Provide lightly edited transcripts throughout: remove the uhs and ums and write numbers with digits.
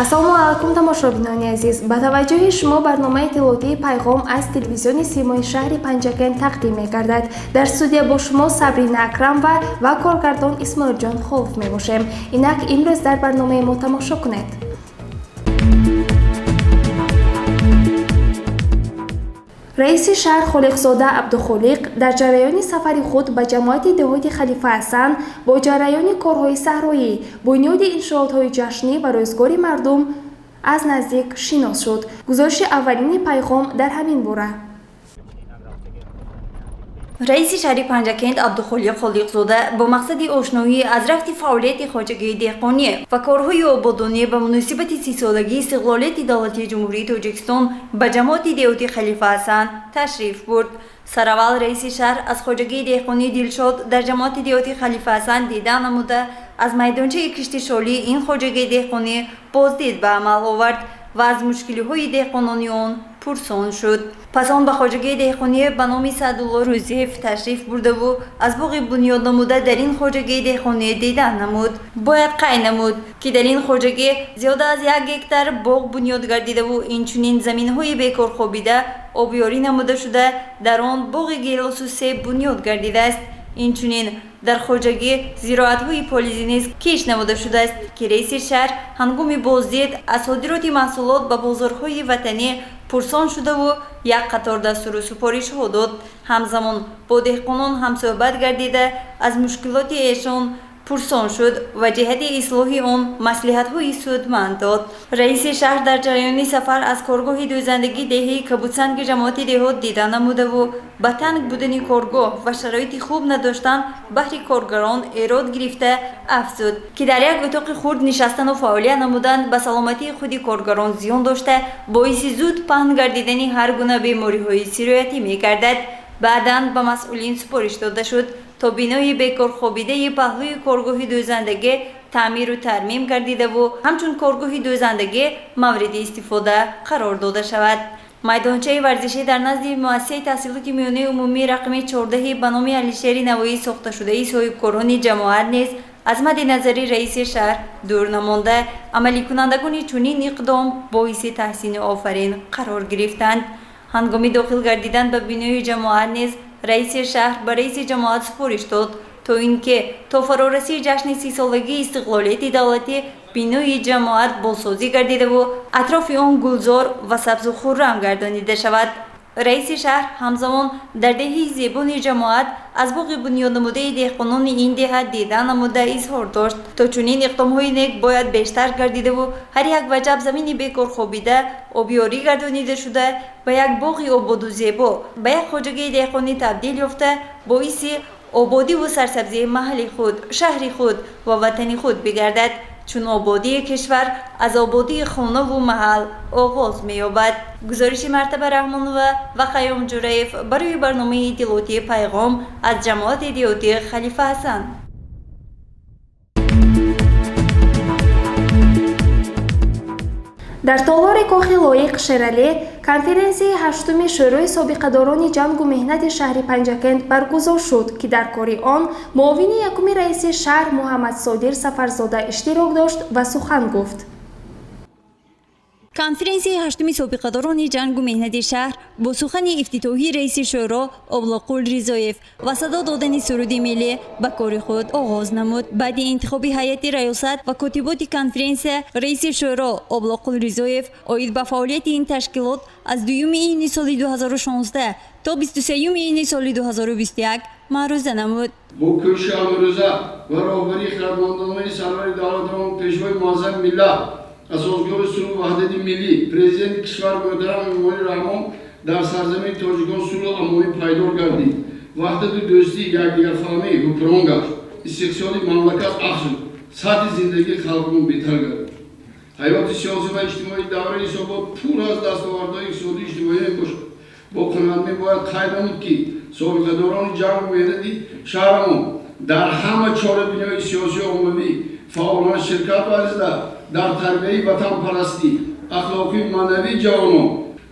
Ассалому алайкум, тамошобинони азиз! Ба таваҷҷӯҳи шумо барномаи иттилоотии «Пайғом» аз телевизиони Симои шаҳри Панҷакент тақдим мегардад. Дар студия бо шумо Сабрина Акрамова ва коргардон Исмоилҷон Холов мебошем. Инак, имрӯз дар барномаи мо тамошо кунед. Раиси шаҳр Холиқзода Абдухолиқ дар ҷараёни сафари худ ба ҷамоати деҳоти Халифа Ҳасан бо ҷараёни корҳои саҳроӣ, бунёди иншоотҳои ҷашнӣ ва рӯзгори мардум аз наздик шинос шуд. Гузориши аввалини «Пайғом» дар ҳамин бора. Раиси шаҳри Панҷакент Абдухолиқ Холиқзода бо мақсади ошноӣ аз рафти фаъолияти хоҷагии деҳқонӣ ва корҳои ободонӣ ба муносибати 30-солагии истиқлолияти давлатии Ҷумҳурии Тоҷикистон ба ҷамоати деҳоти Халифа Ҳасан ташриф бурд. Сараввал раиси шаҳр аз хоҷагии деҳқонии Дилшод дар ҷамоати деҳоти Халифа Ҳасан дида намуда, аз майдончаи кишти шолии ин хоҷагии деҳқонӣ боздид ба амал овард ва аз мушкилиҳои деҳқонони он пурсон шуд. Пас он ба хоҷагии деҳқонӣ ба номи Саъдулло Рӯзиев ташриф бурдаву аз боғи бунёднамуда дар ин хоҷагии деҳқонӣ дидан намуд. Бояд қайд намуд, ки дар ин хоҷагӣ зиёда аз 1 гектар боғ бунёд гардидаву инчунин заминҳои бекор хобида обёрӣ намуда шуда, дар он боғи гелосу себ бунёд гардидааст. Инчунин дар хоҷагӣ зироатҳои полизӣ низ кишт намуда шудааст, ки раиси шаҳр ҳангоми боздид аз содироти маҳсулот ба бозорҳои ватанӣ пурсон шудаву як қатор дастуру супоришҳо дод. Ҳамзамон бо деҳқонон ҳамсӯҳбат гардида, аз мушкилоти эшон пурсон шуд ва ҷиҳати ислоҳи он маслиҳатҳои судманд дод. Раиси шаҳр дар ҷараёни сафар аз коргоҳи дӯзандагии деҳаи Кабудсанги ҷамоати деҳот дида намудаву ба танг будани коргоҳ ва шароити хуб надоштан баҳри коргарон эрод гирифта афзуд, ки дар як утоқи хурд нишастану фаъолият намудан ба саломатии худи коргарон зиён дошта, боиси зуд паҳн гардидани ҳар гуна бемориҳои сироятӣ мегардад. Баъдан ба масъулин супориш дода шуд, то бинои бекорхобидаи паҳлӯи коргоҳи дӯзандагӣ таъмиру тармим гардидаву ҳамчун коргоҳи дӯзандагӣ мавриди истифода қарор дода шавад. Майдончаи варзишӣ дар назди муассисаи таҳсилоти миёнаи умумии рақами 14 ба номи Алишери Навоӣ сохташудаи соҳибкорони ҷамоат низ аз мадди назари раиси шаҳр дур намонда, амаликунандагони чунин иқдом боиси таҳсину офарин қарор гирифтанд. Ҳангоми дохил гардидан ба бинои ҷамоат низ раиси шаҳр ба раиси ҷамоат супориш дод, то ин ки то фарорасии ҷашни 30-солагии истиқлолияти давлатӣ бинои ҷамоат бозсозӣ гардидаву атрофи он гулзор ва сабзу хуррам гардонида шавад. Раиси шаҳр ҳамзамон дар деҳаи Зебони ҷамоат аз боғи бунёднамудаи деҳқонони ин деҳа дида намуда, изҳор дошт, то чунин иқдомҳои нек бояд бештар гардидаву ҳар як ваҷаб замини бекор хобида обёрӣ гардонида шуда, ба як боғи ободу зебо, ба як хоҷагии деҳқонӣ табдил ёфта, боиси ободиву сарсабзии маҳалли худ, шаҳри худ ва ватани худ бигардад, чун ободии кишвар аз ободии хонаву маҳал оғоз меёбад. Гузориши Мартаба Раҳмонова ва Хайём Ҷураев барои барномаи иттилоотии «Пайғом» аз ҷамоати деҳотии Халифа Ҳасан. Дар толори кохи Лоиқ Шералӣ конференсияи ҳаштуми Шӯрои собиқадорони ҷангу меҳнати шаҳри Панҷакент баргузор шуд, ки дар кори он муовини якуми раиси шаҳр Муҳаммадсодир Сафарзода иштирок дошт ва сухан гуфт. Конференсияи ҳаштуми собиқадорони ҷангу меҳнати шаҳр бо сухани ифтитоҳии раиси шӯро Облоқул Ризоев ва садо додани суруди миллӣ ба кори худ оғоз намуд. Баъди интихоби ҳайати раёсат ва котиботи конференсия, раиси шӯро Облоқул Ризоев оид ба фаъолияти ин ташкилот аз 2 июни соли 2016 то 23 июни соли 2021 маъруза намуд. Бо кӯшиши ҳамарӯза ва роҳбарии хирадмандонаи сарвари давлатамон, Пешвои муаззами миллат, асосгузори сулҳу ваҳдати миллӣ, Президенти кишвар муҳтарам Эмомалӣ Раҳмон, дар сарзамини тоҷикон сулҳу амонӣ пайдор гардид, ваҳдату дӯстӣ, якдигарфаҳмӣ ҳукмрон гашт, истиқсоди мамлакат афзуд, сатҳи зиндагии халқамон беҳтар гардид. Ҳаёти сиёсӣ ва иҷтимоии давраи ҳисобот пур аз дастовардҳои иқтисодию иҷтимоӣ мебошад. Бо қаноатмандӣ бояд қайд намуд, ки собиқадорони ҷангу меҳнати шаҳрамон дар ҳама чорабиниҳои сиёсию оммавӣ фаъолона ширкат варзида, дар тарбияи ватанпарастӣ, ахлоқию маънавии ҷавонон,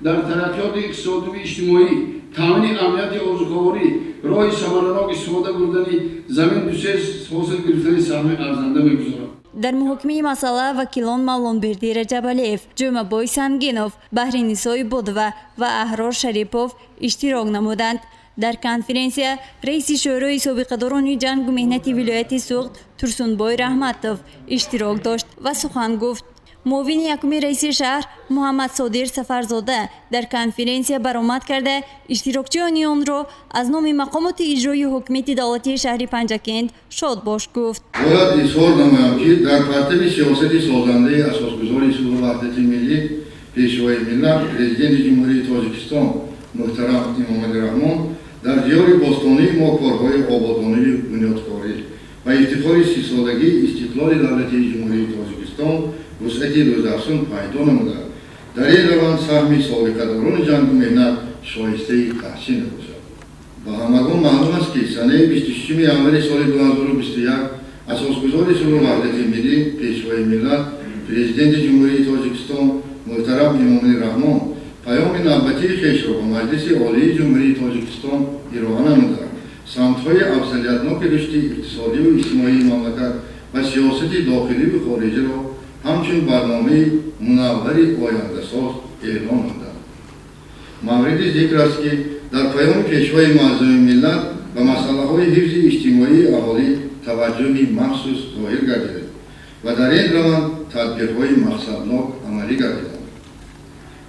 дар тараққиёти иқтисодиву иҷтимоӣ. Таъмини амнияти озуқаворӣ, роҳи самаранок истифода бурдани замин дусес ҳосил гирифтани саҳми арзанда мегузорад. Дар муҳокимаи масъала вакилон Мавлонбердӣ Раҷабалиев, Ҷумабой Сангинов, Баҳринисо Ибодова ва Аҳрор Шарипов иштирок намуданд. Дар конференсия раиси Шӯрои собиқадорони ҷангу меҳнати вилояти Суғд Турсунбой Раҳматов иштирок дошт ва сухан гуфт. Муовини якуми раиси шаҳр Муҳаммадсодир Сафарзода дар конференсия баромад карда, иштирокчиёни онро аз номи мақомоти иҷроии ҳукумати давлатии шаҳри Панҷакент шодбош гуфт. Бояд изҳор намоям, ки дар партави сиёсати созандаи Асосгузори сулҳу ваҳдати миллӣ, Пешвои миллат, Президенти Ҷумҳурии Тоҷикистон муҳтарам Эмомалӣ Раҳмон дар диёри бостонии мо корҳои ободонию бунёдкорӣ ва ифтихори 30-солагии истиқлоли давлатии Ҷумҳурии Тоҷикистон вусъати рӯзафзун пайдо намуда, дар ин раванд саҳми собиқадорони ҷангу меҳнат шоистаи таҳсин мебошад. Ба ҳамагон маълум аст, ки санаи 26 январи соли 2021 Асосгузори сулҳу ваҳдати миллӣ, Пешвои миллат, Президенти Ҷумҳурии Тоҷикистон муҳтарам Эмомалӣ Раҳмон паёми навбатии хешро ба Маҷлиси Олии Ҷумҳурии Тоҷикистон ироа намуда, самтҳои афзалиятноки рушди иқтисодиву иҷтимоии мамлакат ва сиёсати дохиливу хориҷиро ҳамчун барномаи мунаввари ояндасоз эълон намуданд. Мавриди зикр аст, ки дар паёми Пешвои муаззами миллат ба масъалаҳои ҳифзи иҷтимоии аҳолӣ таваҷҷӯҳи махсус зоҳир гардида ва дар ин раванд тадбирҳои мақсаднок амалӣ гардиданд.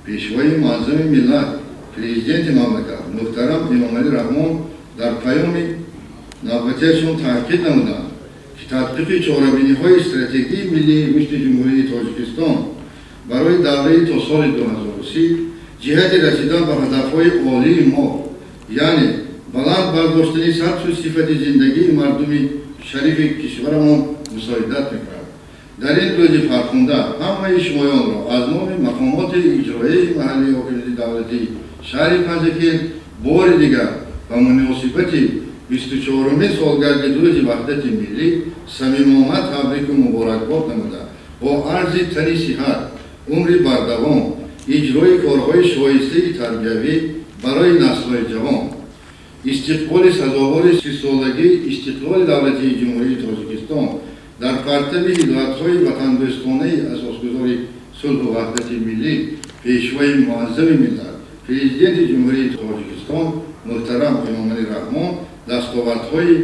Пешвои муаззами миллат, Президенти мамлакат муҳтарам Эмомалӣ Раҳмон дар паёми навбатиашон таъкид намуданд, ки татбиқи чорабиниҳои Стратегияи миллии рушди Ҷумҳурии Тоҷикистон барои давраи то соли 2030 ҷиҳати расидан ба ҳадафҳои олии мо, яъне баланд бардоштани сатҳу сифати зиндагии мардуми шарифи кишварамон мусоидат мекунад. Дар ин рӯзи фархунда ҳамаи шумоёнро аз номи мақомоти иҷроияи маҳаллии ҳокимияти давлатии шаҳри Панҷакент бори дигар ба муносибати 24-умин солгарди Рӯзи ваҳдати миллӣ самимона табрику муборакбод намуда, бо арзи тани сиҳат, умри бардавом, иҷрои корҳои шоистаи тарбиявӣ барои наслҳои ҷавон, истиқболи сазовори 30-солагии истиқлоли давлатии Ҷумҳурии Тоҷикистон дар партави ҳидоятҳои ватандӯстонаи Асосгузори сулҳу ваҳдати миллӣ, Пешвои муаззами миллат, Президенти Ҷумҳурии Тоҷикистон муҳтарам Эмомалӣ Раҳмон дастовардҳои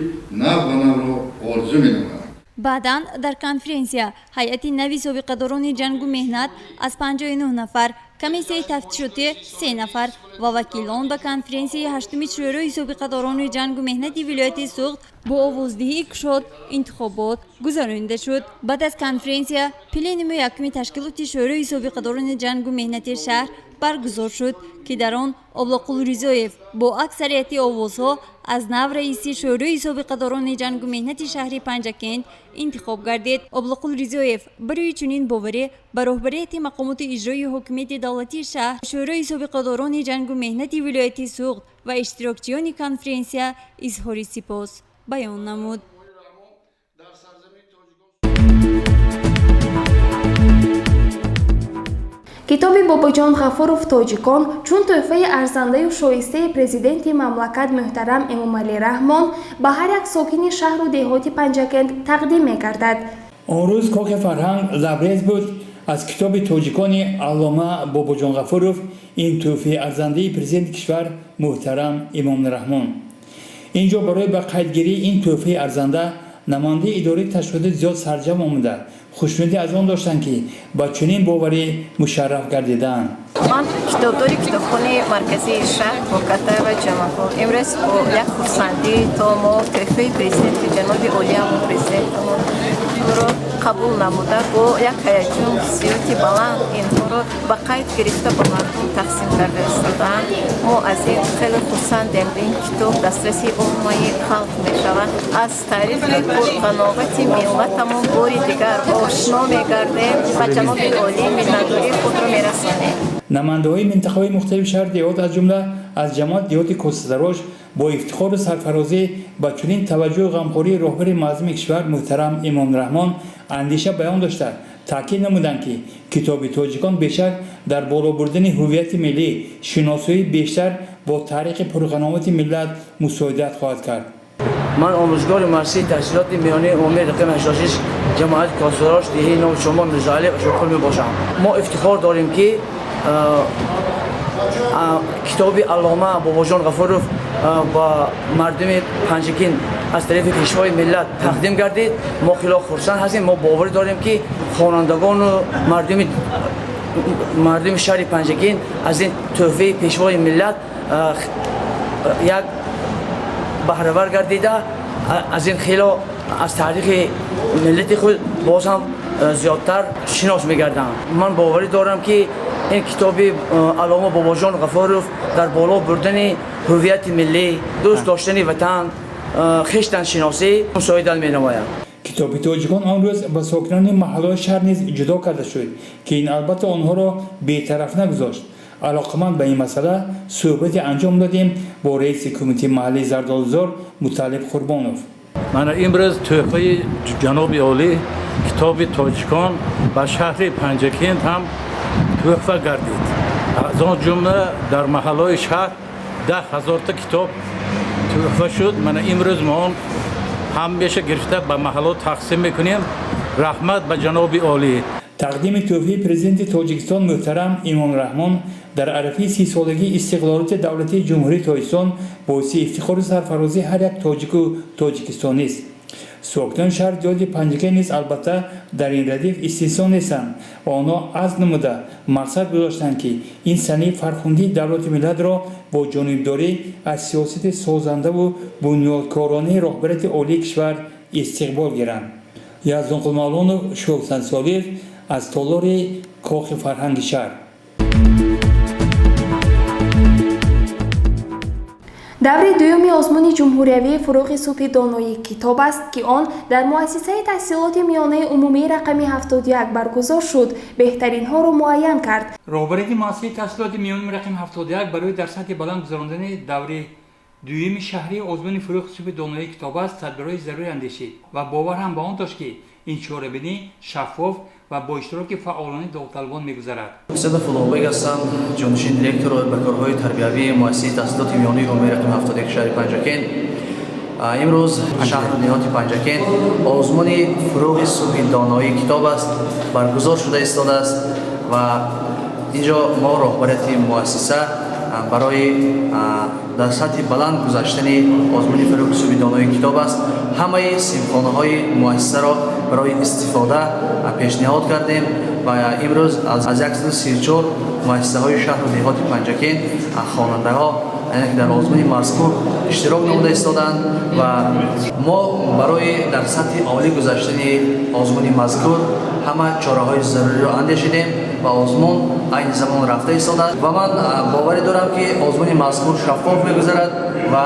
нав ба навро орзу менамоям. Баъдан дар конференсия ҳайати нави собиқадорони ҷангу меҳнат аз 59 нафар, комиссияи тафтишотӣ се нафар ва вакилон ба конференсияи ҳаштуми Шӯрои собиқадорони ҷангу меҳнати вилояти Суғд бо овоздиҳии кушод интихобот гузаронида шуд. Баъд аз конференсия пленуми якуми ташкилоти Шӯрои собиқадорони ҷангу меҳнати шаҳр баргузор шуд, ки дар он Облоқул Ризоев бо аксарияти овозҳо аз нав раиси Шӯрои собиқадорони ҷангу меҳнати шаҳри Панҷакент интихоб гардид. Облоқул Ризоев барои чунин боварӣ ба роҳбарияти мақомоти иҷроии ҳокимияти давлатии шаҳр, Шӯрои собиқадорони ҷангу меҳнати вилояти Суғд ва иштирокчиёни конференсия изҳори сипос баён намуд. Китоби Бобоҷон Ғафуров «Тоҷикон» чун тӯҳфаи арзандаю шоистаи Президенти мамлакат муҳтарам Эмомалӣ Раҳмон ба ҳар як сокини шаҳру деҳоти Панҷакент тақдим мегардад. Он рӯз Кохи фарҳанг лабрез буд аз китоби «Тоҷикони» аллома Бобоҷон Ғафуров, ин тӯҳфаи арзандаи Президенти кишвар муҳтарам Эмомалӣ Раҳмон. Ин ҷо барои ба қайдгирии ин тӯҳфаи арзанда намояндаи идораи ташкилоти зиёд сарҷамъ омада, хушнудӣ аз он доштанд, ки ба чунин боварӣ мушарраф гардидаанд. Ман китобдори китобхонаи марказии шаҳр Бокатаева Ҷамакон. Имрӯз бо як хурсандӣ то мо тӯҳфаи Президенти ҷаноби олиямон, Президентамон ро қабул намуда, бо як ҳаяҷон, ҳиссиёти баланд инҳоро ба қайд гирифта, ба мардум тақсим карда истодаанд. Мо аз ин хеле хурсандем. Ин китоб дастраси умумаи халқ мешавад. Аз таърихи пурғановати миллатамон бори дигар ошно мегардем ва ҷаноби олӣ миннатдории худро мерасонем. Намояндаҳои минтақаҳои мухталифи шаҳр, деҳот, аз ҷумла аз ҷамоат деҳоти Косадарош бо ифтихору сарфарозӣ ба чунин таваҷҷӯҳу ғамхории роҳбари муаззами кишвар муҳтарам Эмомалӣ Раҳмон андеша баён дошта, таъкид намуданд, ки китоби «Тоҷикон» бешак дар боло бурдани ҳуввияти миллӣ, шиносоии бештар бо таърихи пурғановати миллат мусоидат хоҳад кард. Ман омӯзгори муассисаи таҳсилоти миёнаи умумии рақами 86 ҷамоати Косарош, деҳаи номи Чӯмон, Мирзоалӣ Ашурқул мебошам. Мо ифтихор дорем, ки китоби аллома Бобоҷон Ғафуров ба мардуми Панҷакент аз тарафи Пешвои миллат тақдим гардид. Мо хело хурсанд ҳастем. Мо боварӣ дорем, ки хонандагону мардуми шаҳри Панҷакент аз ин тӯҳфаи Пешвои миллат як баҳравар гардида, аз ин хело аз таърихи миллати худ боз ҳам зиёдтар шинос мегарданд. Ман боварӣ дорам, ки ин китоби аллома Бобоҷон Ғафуров дар боло бурдани ҳуввияти миллӣ, дӯст доштани ватан, хештаншиносӣ мусоидат менамояд. Китоби тоҷикон он рӯз ба сокинони маҳаллаҳои шаҳр низ ҷудо карда шуд, ки ин албатта онҳоро бетараф нагузошт. Алоқаманд ба ин масъала суҳбате анҷом додем бо раиси кумитаи маҳаллии Зардолузор Муталлиб Қурбонов. Мана, имрӯз тӯҳфаи ҷаноби олӣ, китоби тоҷикон, ба шаҳри Панҷакент ҳам тӯҳфа гардид. Аз он ҷумла дар маҳаллаҳои шаҳр 10 000-та китоб тӯҳфа шуд. Мана, имрӯз мо он ҳамеша гирифта ба маҳалло тақсим мекунем. Раҳмат ба ҷаноби олӣ. Тақдими тӯҳфаи Президенти Тоҷикистон муҳтарам Имомалӣ Раҳмон дар арафаи 30-солагии истиқлолияти давлатии Ҷумҳурии Тоҷикистон боиси ифтихору сарфарозии ҳар як тоҷику тоҷикистонист. Сокинони шаҳри деҳоти Панҷакент низ албатта дар ин радиф истисно нестанд ва онҳо азм намуда, мақсад гузоштанд, ки ин санаи фархундии давлату миллатро бо ҷонибдорӣ аз сиёсати созандаву бунёдкоронаи роҳбарияти олии кишвар истиқбол гиранд. Яздонқул Мавлонов, Шӯҳсан Солиев аз толори Кохи фарҳанги шаҳр. Даври дуюми озмуни ҷумҳуриявии «Фурӯғи субҳи доноӣ китоб аст», ки он дар муассисаи таҳсилоти миёнаи умумии рақами 71 баргузор шуд, беҳтаринҳоро муайян кард. Роҳбарияти муассисаи таҳсилоти миёнаи рақами 71 барои дар сатҳи баланд гузарондани даври дуюми шаҳрии озмуни «Фурӯғи субҳи доноӣ китоб аст» тадбирҳои зарурӣ андешид ва бовар ҳам ба он дошт, ки ин чорабинӣ шаффоф ва бо иштироки фаъолони довталабон мегузарад. Устод Фуллоҳбек ҳастам, ҷонишин директор ба корҳои тарбиявии муассисаи таҳсилоти миёнаи умумии рақами 71 шаҳри Панҷакент. Имрӯз шаҳру деҳоти Панҷакент озмуни «Фурӯғи субҳи доноӣ китоб аст» баргузор шуда истодааст ва инҷо мо, роҳбарияти муассиса, барои дар сатҳи баланд гузаштани озмуни «Фурӯғи субҳи доноӣ китоб аст» ҳамаи синфхонаҳои муассисаро барои истифода пешниҳод кардем ва имрӯз аз 134 муассисаҳои шаҳру деҳоти Панҷакент хонандаҳо, яъне ки дар озмуни мазкур иштирок намуда истодаанд ва мо барои дар сатҳи олӣ гузаштани озмуни мазкур ҳама чораҳои заруриро андешидем ва озмун айни замон рафта истодааст ва ман боварӣ дорам, ки озмуни мазкур шаффоф мегузарад ва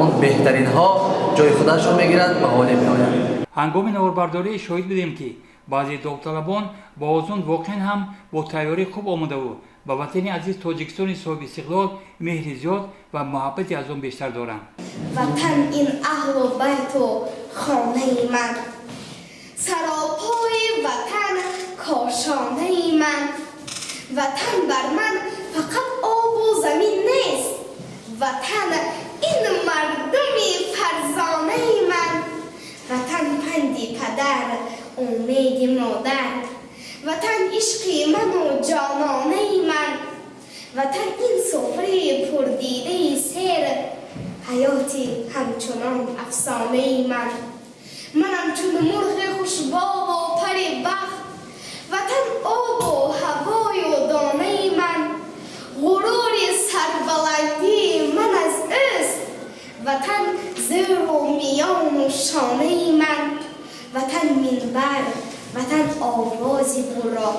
он беҳтаринҳо ҷои худашро мегирад ва ғолиб меояд. Ҳангоми наворбардорӣ шоҳид будем, ки баъзе довталабон ба озмун воқеан ҳам бо тайёрии хуб омадаву ба ватани азиз Тоҷикистони соҳиби истиқлол меҳри зиёд ва муҳаббати аз он бештар доранд. Ватан ин аҳлу байту хонаи ман, саропои ватан кошонаи ман. Ватан бар ман фақат обу замин нест, ватан ин мардуми фарзонаи ман. Ватан панди падар, умеди модар, ватан ишқи ману ҷононаи ман. Ватан ин суфраи пурдидаи сер, ҳаёти ҳамчунон афсонаи ман. Манам чун мурғи хушбову пари бахт, ватан обу ҳавою донаи ман. Ғурури сарбаландии ман аз ӯст, ватан зӯру миёну шонаи ман. Ватан минбар, ватан овози бурро,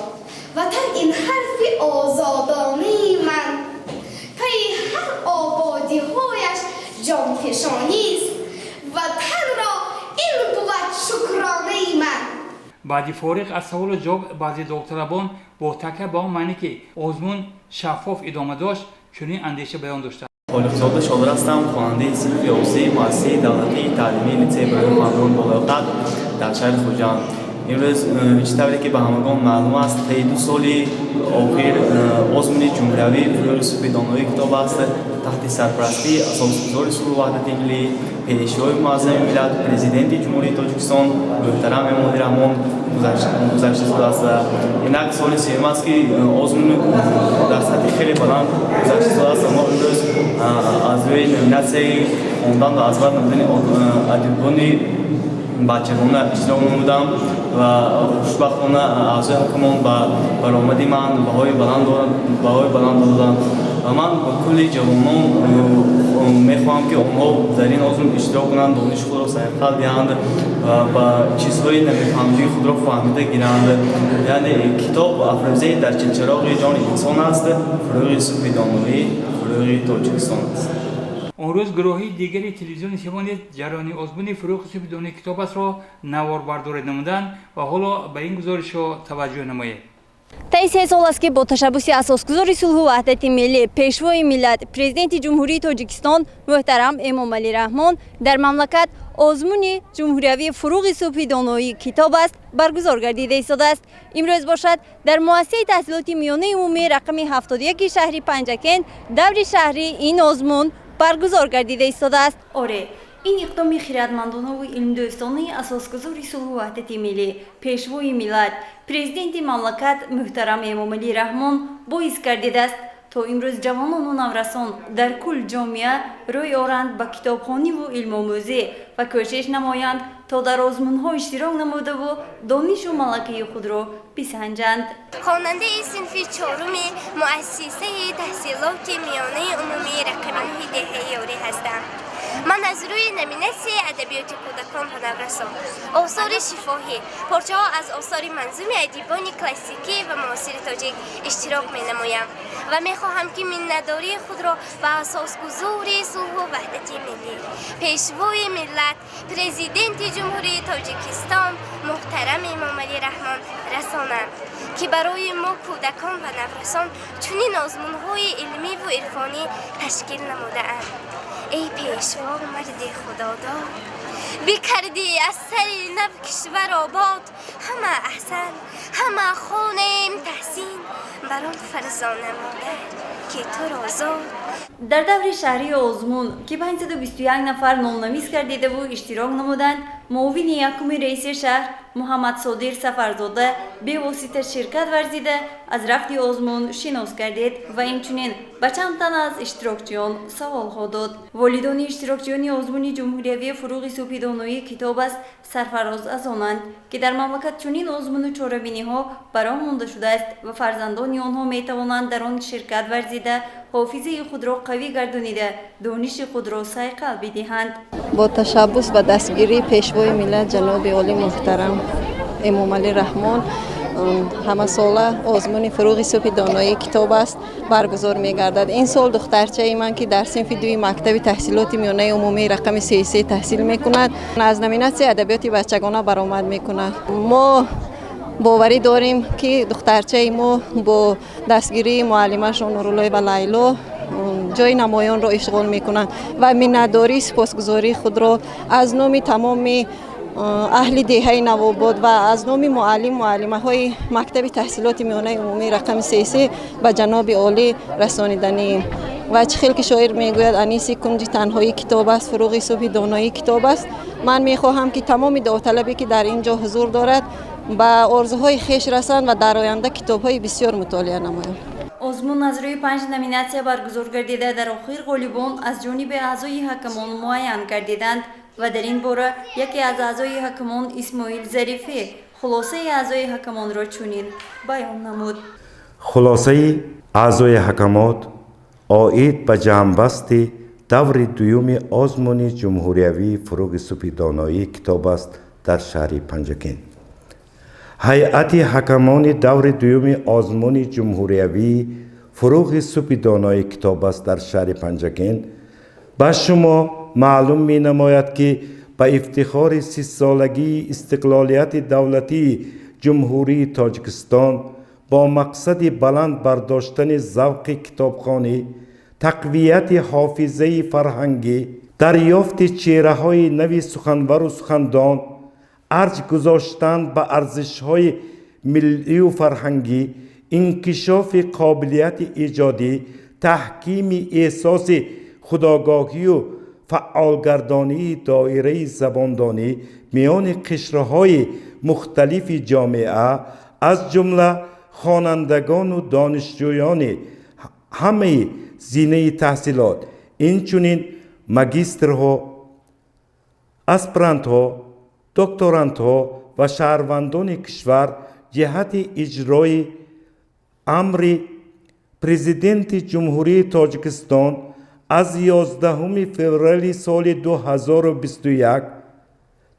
ватан ин ҳарфи озодонаи ман. Пайи ҳар ободиҳояш ҷонфишонист, ватанро ин бувад шукронаи ман. Баъди фориғ аз саволу ҷавоб баъзе довталабон бо такя ба он маъне, ки озмун шаффоф идома дошт, чунин андеша баён доштанд. Холиқзода Шодир ҳастам, хонандаи синфи 11 муассисаи давлатии таълимии литсеи барои хонандагони болаёқат дар шаҳри Хуҷанд. Имрӯз, чӣ тавре ки ба ҳамагон маълум аст, таи 2 соли охир озмуни ҷумҳуриявии «Фурӯғи субҳи доноӣ китоб аст» Таҳти сарпарастии Асосгузори сулҳу ваҳдати миллӣ, Пешвои муаззами миллат, Президенти Ҷумҳурии Тоҷикистон муҳтарам Эмомалӣ Раҳмон гузашта шудааст. Инак соли сеюм аст, ки озмун дар сатҳи хеле баланд гузашта шудааст. Мо имрӯз аз рӯи номинатсияи хондан ва аз бар намудани адибони бачагона иштирок намудам ва хушбахтона аъзои ҳакамон ба баромади ман баҳои баланд доданд. Ва ман ба кулли ҷавонон мехоҳам, ки онҳо дар ин озмун иштирок кунанд, дониши худро сайқал диҳанд ва чизҳои намефаҳмидии худро фаҳмида гиранд. Яъне китоб афрӯзаи дар чилчароғи ҷони инсон аст, фурӯғи субҳи доноӣ, фурӯғи Тоҷикистон аст. Он рӯз гурӯҳи дигари телевизиони Симо низ ҷараёни озмуни фурӯғи субҳи донои китоб астро наворбардорӣ намуданд ва ҳоло ба ин гузоришҳо таваҷҷӯҳ намоед. Таи 3 сол аст, ки бо ташаббуси Асосгузори сулҳу ваҳдати миллӣ, Пешвои миллат, Президенти Ҷумҳурии Тоҷикистон муҳтарам Эмомалӣ Раҳмон дар мамлакат озмуни ҷумҳуриявии фурӯғи субҳи доноӣ китоб аст баргузор гардида истодааст. Имрӯз бошад, дар муассисаи таҳсилоти миёнаи умумии рақами 71 шаҳри Панҷакент даври шаҳрии ин озмун баргузор гардида истодааст. Оре, ин иқдоми хиратмандонаву илмдӯстонаи Асосгузори сулҳу ваҳдати миллӣ, Пешвои миллат, Президенти мамлакат муҳтарам Эмомалӣ Раҳмон боис гардидааст, то имрӯз ҷавонону наврасон, дар кул ҷомеа рӯй оранд ба китобхониву илмомӯзӣ ва кӯшиш намоянд, то дар озмунҳо иштирок намудаву донишу малакаи худро бисанҷанд. Хонандаи синфи чоруми муассисаи таҳсилоти миёнаи умумии рақами 9 деҳаи Ёрӣ ҳастам. Ман аз рӯи номинатсияи адабиёти кӯдакон ва наврасон, осори шифоҳӣ, порчаҳо аз осори манзуми адибони классикӣ ва муосири тоҷик иштирок менамоям ва мехоҳам, ки миннатдории худро ба асосгузори сулҳу ваҳдати миллӣ, Пешвои миллат, Президенти Ҷумҳурии Тоҷикистон муҳтарам Эмомалӣ Раҳмон расонам, ки барои мо кӯдакон ва наврасон чунин озмунҳои илмиву ирфонӣ ташкил намудаанд. Эй Пешво, марди худодод, бикардӣ аз сари нав кишвар обод. Ҳама аҳсан, ҳама хонем таҳсин бар он фарзона модар, ки туро зод. Дар даври шаҳрии озмун, ки 521 нафар номнавис гардидаву иштирок намуданд, муовини якуми раиси шаҳр Муҳаммадсодир Сафарзода бевосита ширкат варзида, аз рафти озмун шинос гардид ва инчунин ба чанд тан аз иштирокчиён саволҳо дод. Волидони иштирокчиёни озмуни ҷумҳуриявии фурӯғи субҳи доноии китоб аст сарфароз аз онанд, ки дар мамлакат чунин озмуну чорабиниҳо ба роҳ монда шудааст ва фарзандони онҳо метавонанд дар он ширкат варзида, ҳофизаи худро қавӣ гардонида, дониши худро сайқал бидиҳанд. Бо ташаббус ва дастгирии Пешвои миллат, ҷаноби олӣ муҳтарам Эмомалӣ Раҳмон, ҳамасола озмуни фурӯғи субҳи доноии китоб аст баргузор мегардад. Ин сол духтарчаи ман, ки дар синфи дуи мактаби таҳсилоти миёнаи умумии рақами 33 таҳсил мекунад, аз номинатсияи адабиёти бачагона баромад мекунад. Мо боварӣ дорем, ки духтарчаи мо бо дастгирии муаллимашон Нуруллоева Лайло ҷои намоёнро ишғол мекунанд ва миннатдории сипосгузории худро аз номи тамоми аҳли деҳаи Навобод ва аз номи муаллим, муаллимаҳои мактаби таҳсилоти миёнаи умумии рақами 33 ба ҷаноби олӣ расониданием. Ва чӣ хел ки шоир мегӯяд: «Аниси кунҷи танҳоӣ китоб аст, фурӯғи субҳи доноӣ китоб аст», ман мехоҳам, ки тамоми довталабе, ки дар ин ҷо ҳузур дорад, ба орзуҳои хеш расанд ва дар оянда китобҳои бисёр мутолиа намоянд. Озмун аз рӯи панҷ номинатсия баргузор гардида, дар охир ғолибон аз ҷониби аъзои ҳакамон муайян гардиданд ва дар ин бора яке аз аъзои ҳакамон Исмоил Зарифӣ хулосаи аъзои ҳакамонро чунин баён намуд. Хулосаи аъзои ҳакамот оид ба ҷамъбасти даври дуюми озмуни ҷумҳуриявии фурӯғи субҳи доноӣ китоб аст дар шаҳри Панҷакент. Ҳайати ҳакамони даври дуюми озмуни ҷумҳуриявии фурӯғи субҳи донои китоб аст дар шаҳри Панҷакент ба шумо маълум менамояд, ки ба ифтихори 30-солагии истиқлолияти давлатии Ҷумҳурии Тоҷикистон бо мақсади баланд бардоштани завқи китобхонӣ, тақвияти ҳофизаи фарҳангӣ, дарёфти чеҳраҳои нави суханвару сухандон, арҷ гузоштан ба арзишҳои миллию фарҳангӣ, инкишофи қобилияти иҷодӣ. Таҳкими эҳсоси худогоҳию фаъолгардонии доираи забондонӣ миёни қишрҳои мухталифи ҷомеа, аз ҷумла хонандагону донишҷӯёни ҳамаи зинаи таҳсилот, инчунин магистрҳо, аспирантҳо, докторантҳо ва шаҳрвандони кишвар ҷиҳати иҷрои амри Президенти Ҷумҳурии Тоҷикистон аз 11 феврали соли 2021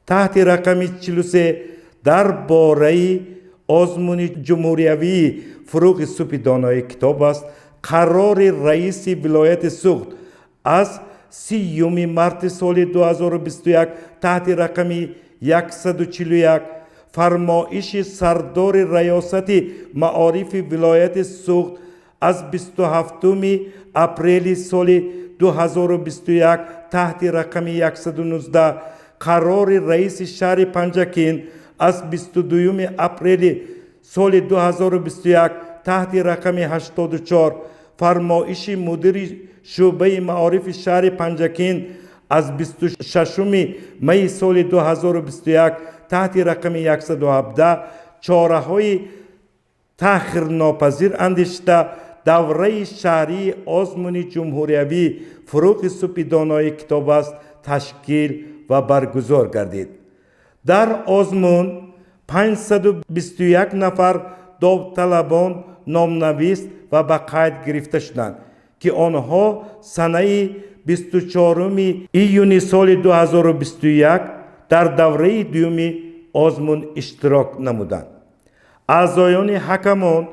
таҳти рақами 43 дар бораи озмуни ҷумҳуриявии «Фурӯғи субҳи донои китоб аст», қарори раиси вилояти Суғд аз 30 марти соли 2021 таҳти рақами 141, фармоиши сардори раёсати маорифи вилояти Суғд аз 27 апрели соли 2021 таҳти рақами 119, қарори раиси шаҳри Панҷакент аз 22 апрели соли 2021 таҳти рақами 84, фармоиши мудири шӯъбаи маорифи шаҳри Панҷакент аз 26 майи соли 2021 таҳти рақами 117 чораҳои таъхирнопазир андешида, давраи шаҳрии озмуни ҷумҳуриявӣ «Фурӯғи субҳи донои китоб аст» ташкил ва баргузор гардид. Дар озмун 521 нафар довталабон номнавис ва ба қайд гирифта шуданд, ки онҳо санаи 24 июни соли 2021 дар давраи дуюми озмун иштирок намуданд. Аъзоёни ҳакамон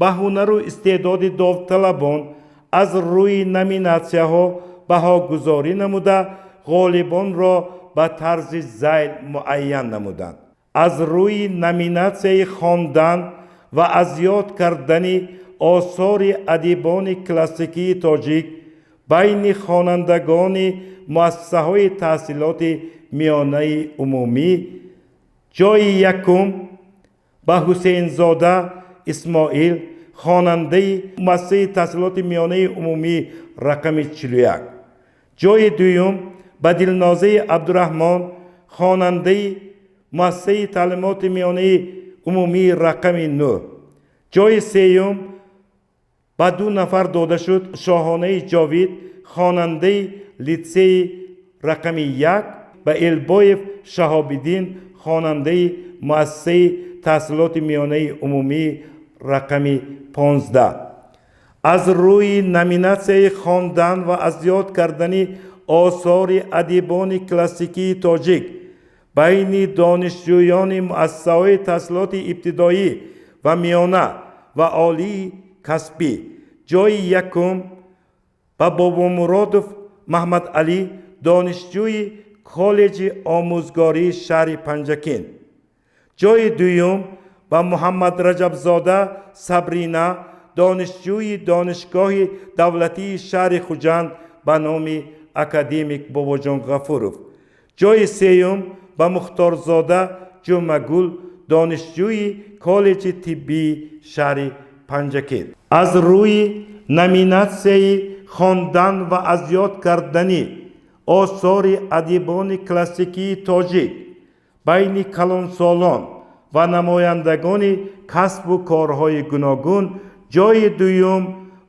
ба ҳунару истеъдоди довталабон аз рӯи номинатсияҳо баҳогузорӣ намуда, ғолибонро ба тарзи зайл муайян намуданд. Аз рӯи номинатсияи хондан ва аз ёд кардани осори адибони классикии тоҷик байни хонандагони муассисаҳои таҳсилоти миёнаи умумӣ ҷои якум ба Ҳусейнзода Исмоил, хонандаи муассисаи таҳсилоти миёнаи умумӣ рақами 41, ҷои дуюм ба Дилнозаи Абдураҳмон, хонандаи муассисаи таълимоти миёнаи умумии рақами 9, ҷои сеюм ба ду нафар дода шуд: Шоҳонаи Ҷовид, хонандаи литсеи рақами 1, ба Элбоев Шаҳобиддин, хонандаи муассисаи таҳсилоти миёнаи умумии рақами 15. Аз рӯи номинатсияи хондан ва аз ёд кардани осори адибони классикии тоҷик байни донишҷӯёни муассисаҳои таҳсилоти ибтидоӣ ва миёна ва олии касбӣ ҷои якум ба Бобомуродов Маҳмадалӣ, донишҷӯи коллеҷи омӯзгории шаҳри Панҷакент, ҷои дуюм ба Муҳаммадраҷабзода Сабрина, донишҷӯи Донишгоҳи давлатии шаҳри Хуҷанд ба номи академик Бобоҷон Ғафуров, ҷои сеюм ба Мухторзода Ҷумъагул, донишҷӯи коллеҷи тиббии шаҳри Панҷакент. Аз рӯи номинатсияи хондан ва аз ёд кардани осори адибони классикии тоҷик байни калонсолон ва намояндагони касбу корҳои гуногун ҷои дуюм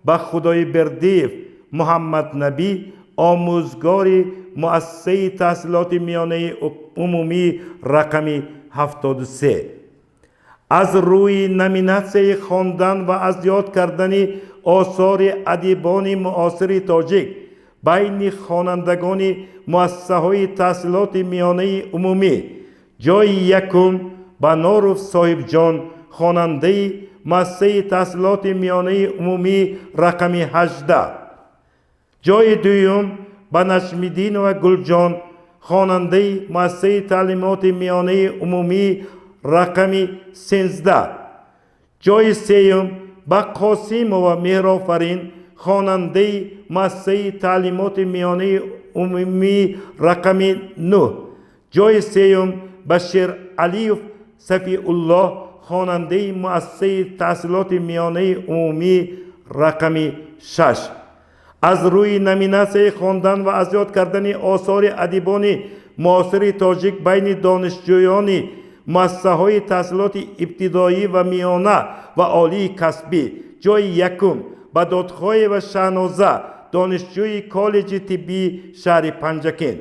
ба Худойбердиев Муҳаммаднабӣ, омӯзгори муассисаи таҳсилоти миёнаи умумии рақами 73. Аз рӯи номинатсияи хондан ва аз ёд кардани осори адибони муосири тоҷик байни хонандагони муассисаҳои таҳсилоти миёнаи умумӣ ҷои якум ба Норов Соҳибҷон, хонандаи муассисаи таҳсилоти миёнаи умумии рақами 18, ҷои дуюм ба Наҷмиддинова Гулҷон, хонандаи муассисаи таълимоти миёнаи умумии рақами 13, ҷои сеюм ба Қосимова Меҳрофарин, хонандаи муассисаи таълимоти миёнаи умумии рақами 9, ҷои сеюм ба Шералиев Сафиуллоҳ, хонандаи муассисаи таҳсилоти миёнаи умумии рақами 6. Аз рӯи номинатсияи хондан ва аз ёд кардани осори адибони муосири тоҷик байни донишҷӯёни муассисаҳои таҳсилоти ибтидоӣ ва миёна ва олии касбӣ ҷойи якум ба Додхоева Шаҳноза, донишҷӯи коллеҷи тиббии шаҳри Панҷакент,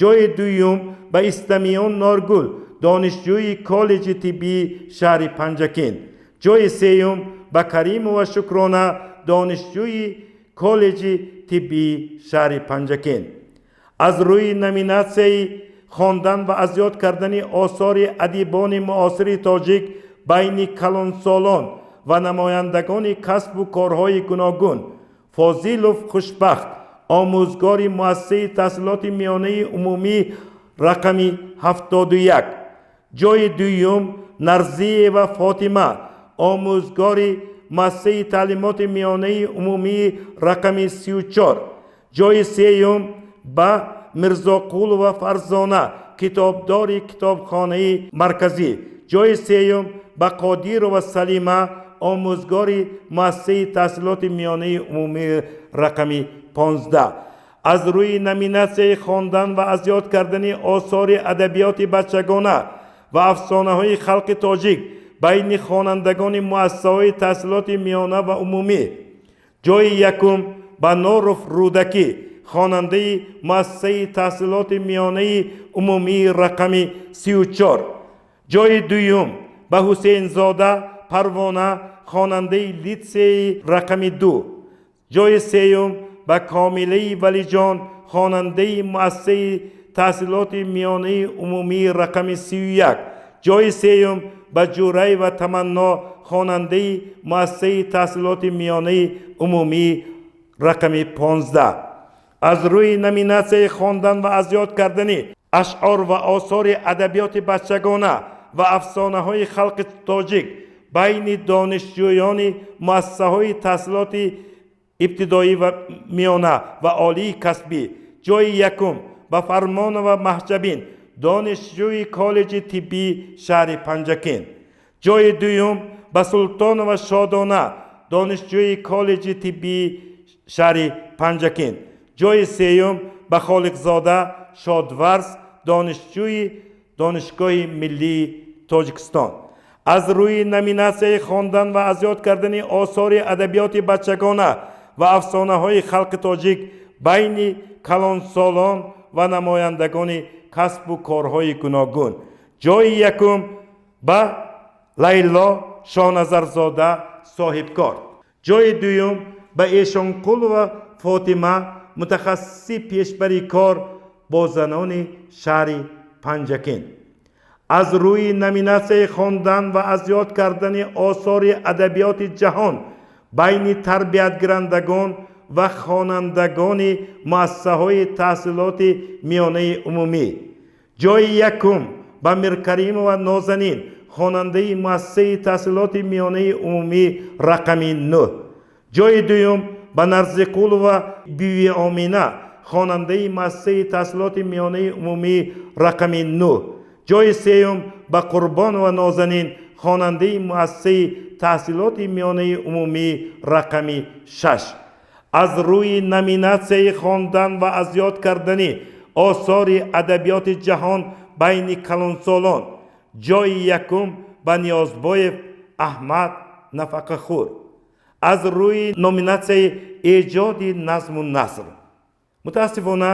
ҷойи дуюм ба Истамиён Норгул, донишҷӯи коллеҷи тиббии шаҳри Панҷакент, ҷойи сеюм ба Каримова Шукрона, донишҷӯи коллеҷи тиббии шаҳри Панҷакент. Аз рӯи номинатсияи хондан ва аз ёд кардани осори адибони муосири тоҷик байни калонсолон ва намояндагони касбу корҳои гуногун Фозилов Хушбахт, омӯзгори муассисаи таҳсилоти миёнаи умумӣ рақами 71, ҷойи дуюм Нарзиева Фотима, омӯзгори муассисаи таълимоти миёнаи умумии рақами 34, ҷойи сеюм ба Мирзоқулова Фарзона, китобдори китобхонаи марказӣ, ҷойи сеюм ба Қодирова Салима, омӯзгори муассисаи таҳсилоти миёнаи умумии рақами 15. Аз рӯи номинатсияи хондан ва аз ёд кардани осори адабиёти бачагона ва афсонаҳои халқи тоҷик байни хонандагони муассисаҳои таҳсилоти миёна ва умумӣ ҷойи якум ба Норов Рӯдакӣ, хонандаи муассисаи таҳсилоти миёнаи умумии рақами 34, ҷойи дуюм ба Ҳусейнзода Парвона, хонандаи литсейи рақами 2, ҷойи сеюм ба Комилаи Валиҷон, хонандаи муассисаи таҳсилоти миёнаи умумии рақами 31, ҷойи сеюм ба Ҷӯраева Таманно, хонандаи муассисаи таҳсилоти миёнаи умумии рақами 15. Аз рӯи номинатсияи хондан ва аз ёд кардани ашъор ва осори адабиёти бачагона ва афсонаҳои халқи тоҷик байни донишҷӯёни муассисаҳои таҳсилоти ибтидоӣ ва миёна ва олии касбӣ ҷойи якум ба Фармонова Маҳҷабин, донишҷӯи коллеҷи тиббии шаҳри Панҷакент, ҷойи дуюм ба Султонова Шодона, донишҷӯи коллеҷи тиббии шаҳри Панҷакент, ҷойи сеюм ба Холиқзода Шодварз, донишҷӯи Донишгоҳи миллии Тоҷикистон. Аз рӯи номинатсияи хондан ва аз ёд кардани осори адабиёти бачагона ва афсонаҳои халқи тоҷик байни калонсолон ва намояндагони касбу корҳои гуногун ҷойи якум ба Лайло Шоназарзода, соҳибкор, ҷойи дуюм ба Эшонқулова Фотима, мутахассиси пешбари кор бо занони шаҳри Панҷакент. Аз рӯи номинатсияи хондан ва аз ёд кардани осори адабиёти ҷаҳон байни тарбиятгирандагон ва хонандагони муассисаҳои таҳсилоти миёнаи умумӣ ҷойи якум ба Миркаримова Нозанин, хонандаи муассисаи таҳсилоти миёнаи умумӣ рақами 9, ҷойи дуюм ба Нарзиқулова Бибиомина, хонандаи муассисаи таҳсилоти миёнаи умумии рақами 9, ҷойи сеюм ба Қурбонова Нозанин, хонандаи муассисаи таҳсилоти миёнаи умумии рақами 6. Аз рӯи номинатсияи хондан ва аз ёд кардани осори адабиёти ҷаҳон байни калонсолон ҷойи якум ба Ниёзбоев Аҳмад, нафақахӯр. Аз рӯи номинатсияи эҷоди назму наср мутаассифона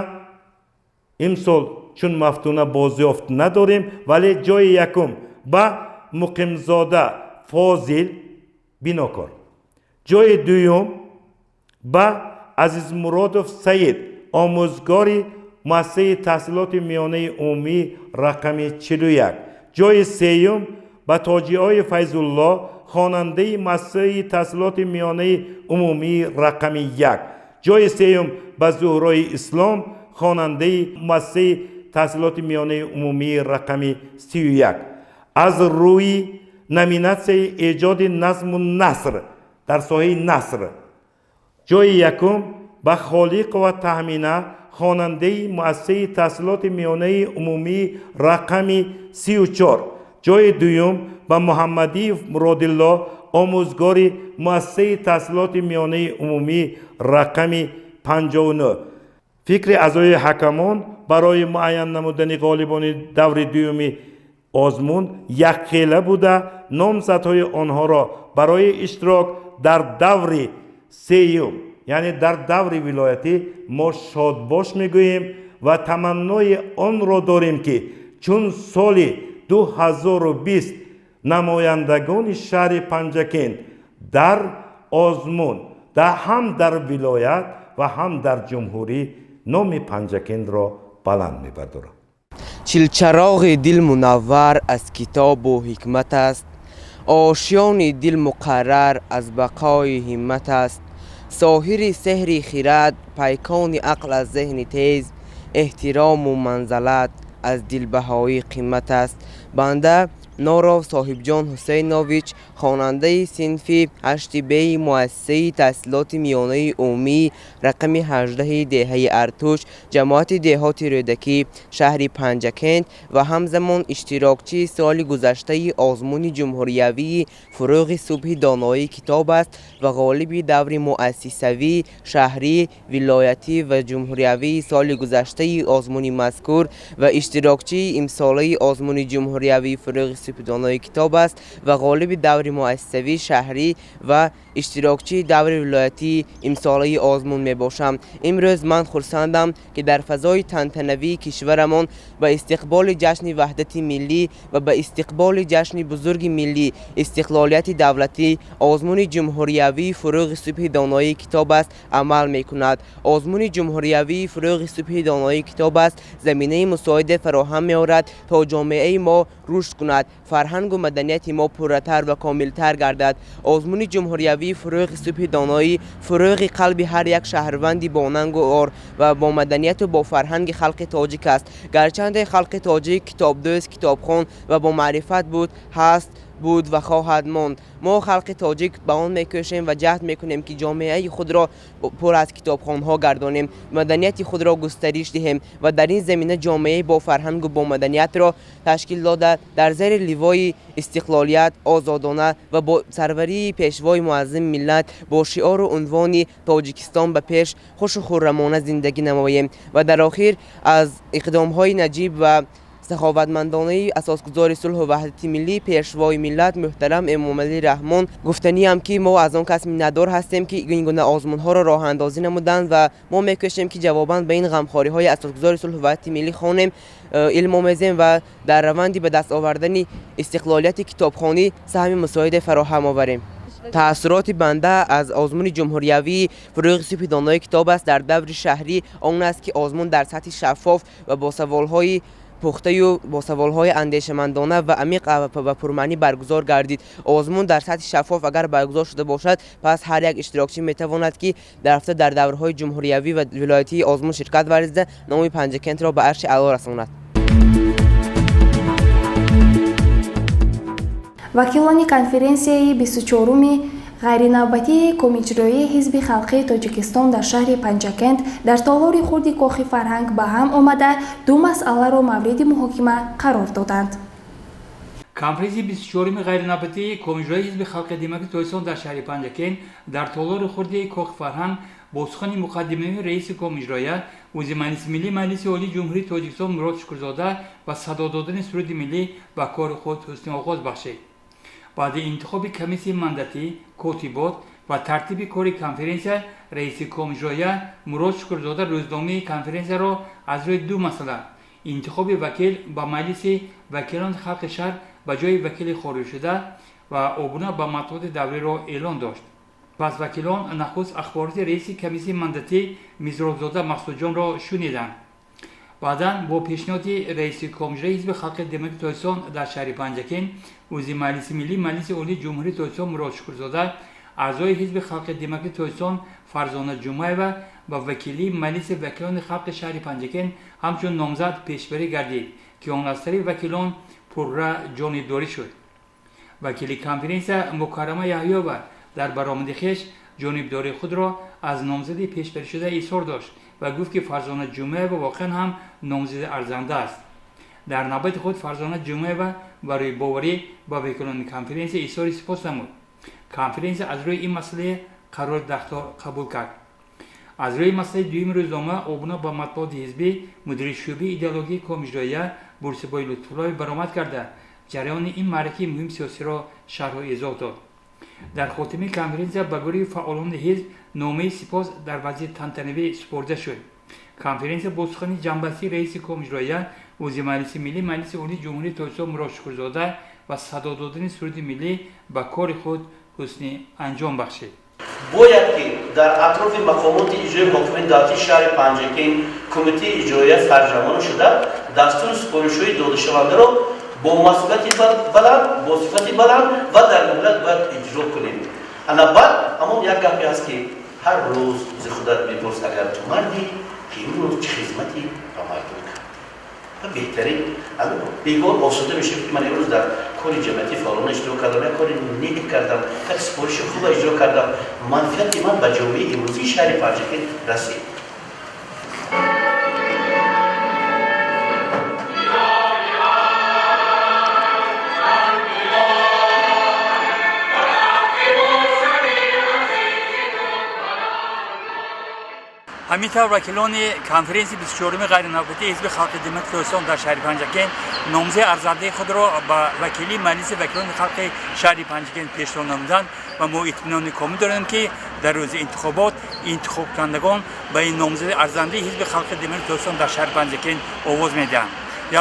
имсол чун Мафтуна бозёфт надорем, вале ҷойи якум ба Муқимзода Фозил, бинокор, ҷойи дуюм ба Азизмуродов Саид, омӯзгори муассисаи таҳсилоти миёнаи умумӣ рақами 41, ҷойи сеюм ба Тоҷиои Файзулло, хонандаи муассисаи таҳсилоти миёнаи умумии рақами 1, ҷойи сеюм ба Зуҳрои Ислом, хонандаи муассисаи таҳсилоти миёнаи умумии рақами 31. Аз рӯи номинатсияи эҷоди назму наср дар соҳаи наср ҷойи якум ба Холиқова Таҳмина, хонандаи муассисаи таҳсилоти миёнаи умумии рақами 34, ҷойи дуюм ба Муҳаммадиев Муродилло, омӯзгори муассисаи таҳсилоти миёнаи умумии рақами 59. Фикри аъзои ҳакамон барои муайян намудани ғолибони даври дуюми озмун якхела буда, номзадҳои онҳоро барои иштирок дар даври сеюм, яъне дар даври вилоятӣ, мо шодбош мегӯем ва таманнои онро дорем, ки чун соли 2020 намояндагони шаҳри Панҷакент дар озмун ҳам дар вилоят ва ҳам дар ҷумҳурӣ номи Панҷакентро баланд мебардоранд. Чилчароғи дил мунаввар аз китобу ҳикмат аст, ошёни дил муқаррар аз бақои ҳиммат аст, соҳири сеҳри хирад, пайкони ақл аз зеҳни тез, эҳтирому манзалат аз дилбаҳоӣ қимат аст. Банда Норов Соҳибҷон Ҳусейнович, хонандаи синфи ҳашти беи муассисаи таҳсилоти миёнаи умумии рақами 18-и деҳаи Артуш, ҷамоати деҳоти Рӯдакӣ, шаҳри Панҷакент ва ҳамзамон иштирокчии соли гузаштаи озмуни ҷумҳуриявии «Фурӯғи субҳи доноӣ китоб аст» ва ғолиби даври муассисавӣ, шаҳрӣ, вилоятӣ ва ҷумҳуриявии соли гузаштаи озмуни мазкур ва иштирокчии имсолаи озмуни ҷумҳуриявии «Фурӯғи субҳи донои китоб аст» ва ғолиби даври муассисавӣ, шаҳрӣ ва иштирокчии даври вилоятии имсолаи озмун мебошам. Имрӯз ман хурсандам, ки дар фазои тантанавии кишварамон ба истиқболи ҷашни ваҳдати миллӣ ва ба истиқболи ҷашни бузурги миллӣ, истиқлолияти давлатӣ, озмуни ҷумҳуриявии «Фурӯғи субҳи доноии китоб аст» амал мекунад. Озмуни ҷумҳуриявии «Фурӯғи субҳи доноии китоб аст» заминаи мусоиде фароҳам меорад, то ҷомеаи мо рушд кунад, фарҳангу маданияти мо пурратар ва комилтар гардад. Озмуни ҷумҳуриявии «Фурӯғи субҳи доноӣ» фурӯғи қалби ҳар як шаҳрванди бонангу ор ва бо маданияту бо фарҳанги халқи тоҷик аст. Гарчанде халқи тоҷик китобдӯст, китобхон ва бо маърифат буд, ҳаст, буд ва хоҳад монд. Мо, халқи тоҷик, ба он мекӯшем ва ҷаҳд мекунем, ки ҷомеаи худро пур аз китобхонҳо гардонем, маданияти худро густариш диҳем ва дар ин замина ҷомеаи бо фарҳангу бо маданиятро ташкил дода, дар зери ливои истиқлолият озодона ва бо сарварии Пешвои муаззими миллат, бо шиору унвони «Тоҷикистон ба пеш», хушу хуррамона зиндагӣ намоем. Ва дар охир, аз иқдомҳои наҷиб ва саховатмандонаи асосгузори сулҳу ваҳдати миллӣ, Пешвои миллат муҳтарам Эмомалӣ Раҳмон гуфтаниам, ки мо аз он кас миннатдор ҳастем, ки ин гуна озмунҳоро роҳандозӣ намуданд ва мо мекӯшем, ки ҷавобан ба ин ғамхориҳои асосгузори сулҳу ваҳдати миллӣ хонем, илм омезем ва дар раванди ба даст овардани истиқлолияти китобхонӣ саҳми мусоиде фароҳам оварем. Таассуроти банда аз озмуни ҷумҳуриявии «Фурӯғи субҳи донои китоб аст» дар даври шаҳрӣ он аст, ки озмун дар сатҳи шаффоф ва бо саволҳои пухтаю бо саволҳои андешамандона ва амиқ ва пурмаънӣ баргузор гардид. Озмун дар сатҳи шаффоф агар баргузор шуда бошад, пас ҳар як иштирокчӣ метавонад, ки рафта дар даврҳои ҷумҳуриявӣ ва вилоятии озмун ширкат варзида, номи Панҷакентро ба арши аъло расонад. Вакилони конференсияи 24-уми ғайринавбатии Комиҷроии Ҳизби халқии Тоҷикистон дар шаҳри Панҷакент дар толори хурди Кохи фарҳанг ба ҳам омада, ду масъаларо мавриди муҳокима қарор доданд. Конференсияи 24-уми ғайринавбатии Комиҷроии Ҳизби халқи демократии Тоҷикистон дар шаҳри Панҷакент дар толори хурди Кохи фарҳанг бо сухани муқаддимавии раиси Комиҷроия, узви Маҷлиси Миллии Маҷлиси Олии Ҷумҳурии Тоҷикистон Мурод Шукрзода ва садо додани суруди миллӣ ба кори худ ҳусни оғоз бахшид. Баъди интихоби комиссияи мандатӣ, котибот ва тартиби кори конференсия, раиси Комиҷроия Мурод Шукрзода рӯзномаи конференсияро аз рӯи ду масъала: интихоби вакил ба Маҷлиси вакилони халқи шаҳр ба ҷои вакили хориҷшуда ва обуна ба матбуоти давриро эълон дошт. Пас вакилон нахуст ахбороти раиси комиссияи мандатӣ Мизробзода Мақсудҷонро шуниданд. Баъдан бо пешниҳоди раиси Комиҷрои Ҳизби халқи демократии Тоҷикистон дар шаҳри Панҷакент, узви Маҷлиси Миллии Маҷлиси Олии Ҷумҳурии Тоҷикистон Мурод Шукрзода, аъзои Ҳизби халқи демократии Тоҷикистон Фарзона Ҷумаева ба вакилии Маҷлиси вакилони халқи шаҳри Панҷакент ҳамчун номзад пешбарӣ гардид, ки он аз тарафи вакилон пурра ҷонибдорӣ шуд. Вакили конференсия Мукаррама Яҳёва дар баромади хеш ҷонибдории худро аз номзади пешбаришуда изҳор дошт ва гуфт, ки Фарзона Ҷумаева воқеан ҳам номзади арзанда аст. Дар навбати худ Фарзона Ҷумаева барои боварӣ ба вакилони конференсия изҳори сипос намуд. Конференсия аз рӯи ин масъала қарори дахлдор қабул кард. Аз рӯи масъалаи дуюми рӯзнома обуна ба матбуоти ҳизбӣ мудири шӯъбаи идеологии Комиҷроия Бурсибой Лутфуллоев баромад карда, ҷараёни ин маъракаи муҳими сиёсиро шарҳу эзоҳ дод. Дар хотимаи конференсия ба гурӯҳи фаъолони ҳизб номаи сипос дар вазъи тантанавӣ супорида шуд. Конференсия бо сухани ҷамъбастии раиси Комиҷроия, узви Маҷлиси Миллӣ Маҷлиси Олии Ҷумҳурии Тоҷикистон Мурод Шукурзода ва садо додани суруди миллӣ ба кори худ ҳусни анҷом бахшид. Бояд ки дар атрофи мақомоти иҷроии ҳокимияти давлатии шаҳри Панҷакент кумитаи иҷроия сарҷамъона шуда, дастуру супоришҳои додашавандаро бо масъулияти баланд, бо сифати баланд ва дар муҳлат бояд иҷро кунем. Ана баъд ҳамон як гапе ҳаст, ки ҳар рӯз зи худат бипурс, агар ту мардӣ, ки имрӯз чӣ хизмате ба мардум кардӣ. Ва беҳтарин бегор осуда мешавем, ки ман имрӯз дар кори ҷамъиятӣ фаъолона иштирок кардам, як кори нек кардам, як супориши хуба иҷро кардам, манфиати ман ба ҷомеаи имрӯзии шаҳри Панҷакент расид. Ҳамин тавр, вакилони конференсияи 24-уми ғайринавбатии Ҳизби Халқи Демократи Тоҷикистон дар шаҳри Панҷакент номзади арзандаи худро ба вакилии Маҷлиси вакилони халқи шаҳри Панҷакент пешниҳод намуданд ва мо итминони комил дорем, ки дар рӯзи интихобот интихобкунандагон ба ин номзади арзандаи Ҳизби Халқи Демократи Тоҷикистон дар шаҳри Панҷакент овоз медиҳанд.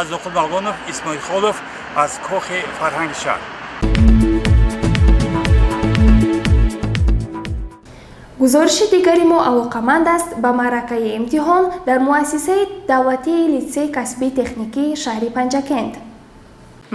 Яздоқул Мавлонов, Исмоил Холов аз Кохи фарҳанги шаҳр. Гузориши дигари мо алоқаманд аст ба маъракаи имтиҳон дар муассисаи давлатии литсейи касбии техникии шаҳри Панҷакент.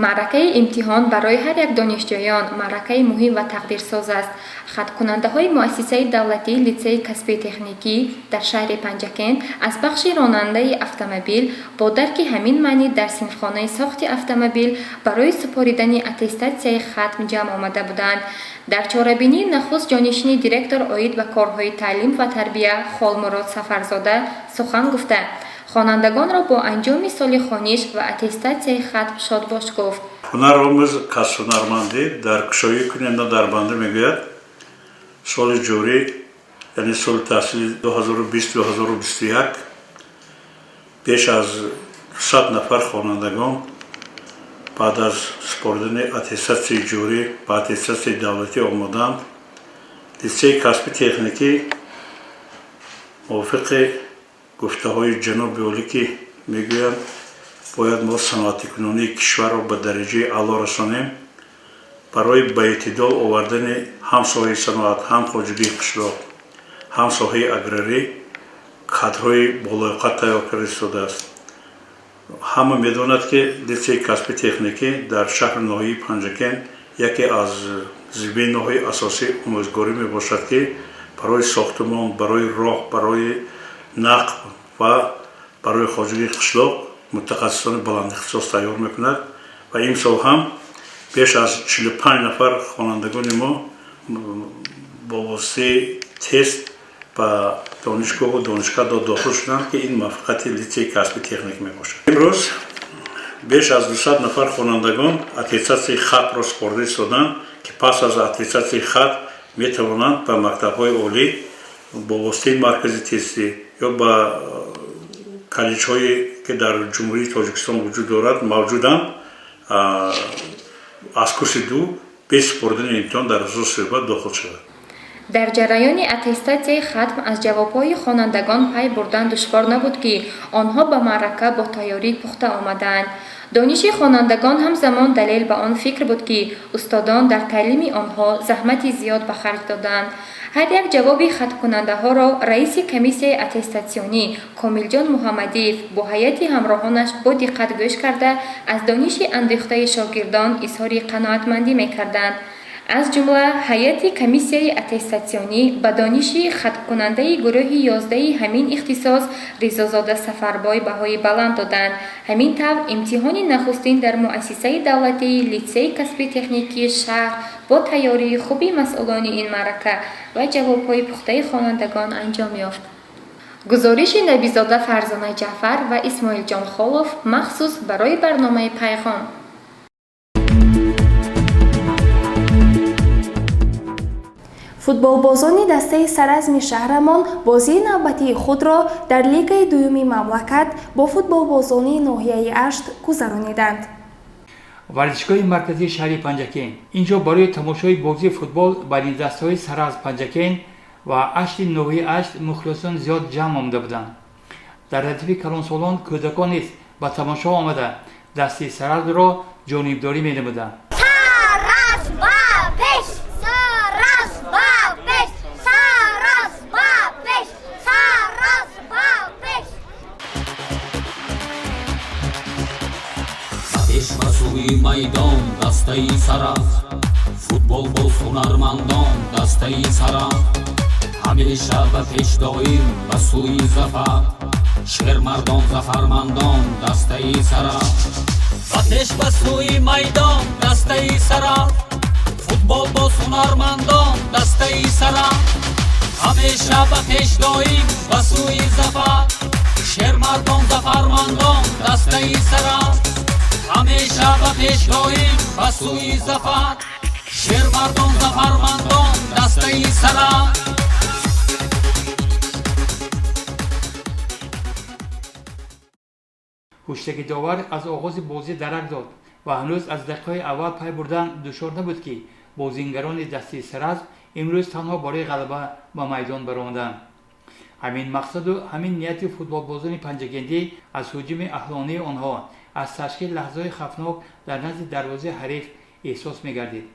Маъракаи имтиҳон барои ҳар як донишҷӯён маъракаи муҳим ва тақдирсоз аст. Хаткунандаҳои муассисаи давлатии литсейи касбии техникӣ дар шаҳри Панҷакент аз бахши ронандаи автомобил бо дарки ҳамин маънӣ дар синфхонаи сохти автомобил барои супоридани аттестатсияи хатм ҷамъ омада буданд. Дар чорабинии нахуст ҷонишини директор оид ба корҳои таълим ва тарбия Холмурод Сафарзода сухан гуфта, хонандагонро бо анҷоми соли хониш ва аттестатсияи хатм шодбош гуфт. Ҳунаромӯз кас ҳунармандӣ дар кушоӣ кунем, на дар бандӣ, мегӯяд. Соли ҷорӣ, яъне соли таҳсили 2020-2021, беш аз 200 нафар хонандагон баъд аз супоридани аттестатсияи ҷорӣ ба аттестатсияи давлатӣ омаданд. Литсеи касби техникӣ мувофиқи гуфтаҳои ҷаноби олӣ, ки мегӯянд, бояд мо саноатикунонии кишварро ба дараҷаи аъло расонем, барои ба эътидол овардани ҳам соҳаи саноат, ҳам хоҷагии қишлоқ, ҳам соҳаи аграрӣ кадрҳои болоёқат тайёр карда истодааст. Ҳама медонад, ки литсеи касби техникӣ дар шаҳру ноҳияи Панҷакент яке аз зебиноҳои асосии омӯзгорӣ мебошад, ки барои сохтумон, барои роҳ, барои нақл ва барои хоҷагии қишлоқ мутахассисони баландихтисос тайёр мекунад. Ва имсол ҳам беш аз 45 нафар хонандагони мо бо воситаи тест ба донишгоҳу донишкадо дохил шуданд, ки ин муваффақияти литсеи касби техник мебошад. Имрӯз беш аз 200 нафар хонандагон аттестатсияи хатмро супорида истоданд, ки пас аз аттестатсияи хатм метавонанд ба мактабҳои олӣ бо воситаи маркази тестӣ ё ба коллеҷҳое, ки дар Ҷумҳурии Тоҷикистон вуҷуд дорад, мавҷуданд, аз курси ду бе супоридани имтиҳон дар асоси суҳбат дохил шавад. Дар ҷараёни аттестатсияи хатм аз ҷавобҳои хонандагон пай бурдан душвор набуд, ки онҳо ба маърака бо тайёрии пухта омадаанд. Дониши хонандагон ҳамзамон далел ба он фикр буд, ки устодон дар таълими онҳо заҳмати зиёд ба харҷ доданд. Ҳар як ҷавоби хаткунандаҳоро раиси комиссияи аттестатсионӣ Комилҷон Муҳаммадиев бо ҳайати ҳамроҳонаш бо диққат гӯш карда, аз дониши андӯхтаи шогирдон изҳори қаноатмандӣ мекарданд. Аз ҷумла ҳайати комиссияи аттестатсионӣ ба дониши хаткунандаи гурӯҳи 11-и ҳамин ихтисос Ризозода Сафарбой баҳои баланд доданд. Ҳамин тавр, имтиҳони нахустин дар муассисаи давлатии литсеи касби техникии шаҳр бо тайёрии хуби масъулони ин маърака ва ҷавобҳои пухтаи хонандагон анҷом ёфт. Гузориши Набизода Фарзона Ҷаъфар ва Исмоилҷон Холов махсус барои барномаи Пайғом. Футболбозони дастаи Саразми шаҳрамон бозии навбатии худро дар лигаи дуюми мамлакат бо футболбозони ноҳияи Ашт гузарониданд. Варзишгоҳи марказии шаҳри Панҷакент. Ин ҷо барои тамошои бозии футбол байни дастаҳои Саразм Панҷакент ва Ашти ноҳияи Ашт мухлисон зиёд ҷамъ омада буданд. Дар радифи калонсолон кӯдакон низ ба тамошо омада, дасти Саразмро ҷонибдорӣ менамуданд. Саразм ба пеш! Саразм ба пеш! Саразм ба пеш! Саразм ба пеш! Пеш ба сӯи майдон, дастаи Саразм, футболбоз ҳунармандон, дастаи Саразм, ҳамеша ба пеш, доим ба сӯи зафар, шермардон, зафармандон, дастаи Саразм. Ба пеш, ба сӯи майдон, дастаи Саразм, футболбоз ҳунармандон, дастаи Саразм, ҳамеша ба пеш, доим ба сӯи зафар, шермардон, зафармандон, дастаи Саразм, ҳамеша ба пеш, доим ба сӯи зафар, шермардон, зафармандон, дастаи Саразм. Ҳуштаки довар аз оғози бозӣ дарак дод ва ҳанӯз аз дақиқаҳои аввал пай бурдан душвор набуд, ки бозингарони дастаи Саразм имрӯз танҳо барои ғалаба ба майдон баромаданд. Ҳамин мақсаду ҳамин нияти футболбозони панҷакентӣ аз ҳуҷуми аҳлонии онҳо, аз ташкили лаҳзаҳои хавфнок дар назди дарвозаи ҳариф эҳсос мегардид.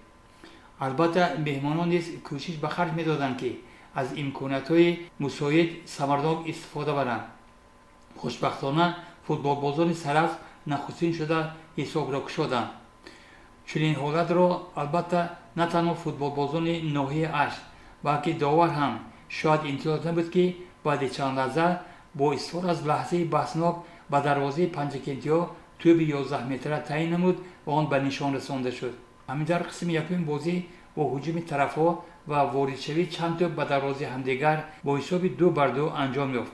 Албатта, меҳмонон низ кӯшиш ба харҷ медоданд, ки аз имкониятҳои мусоид самарнок истифода баранд. Хушбахтона, футболбозони Саразм нахустин шуда ҳисобро кушоданд. Чунин ҳолатро, албатта, на танҳо футболбозони ноҳияи Ашт, балки довар ҳам шояд интизор набуд, ки баъди чанд лаҳза бо истифода аз лаҳзаи баҳснок ба дарвозаи панҷакентиҳо тӯби 11-метра таъин намуд ва он ба нишон расонда шуд. Ҳамин дар қисми якуми бозӣ бо ҳуҷуми тарафҳо ва воридшавии чанд тӯб ба дарвозаи ҳамдигар бо ҳисоби 2-2 анҷом ёфт.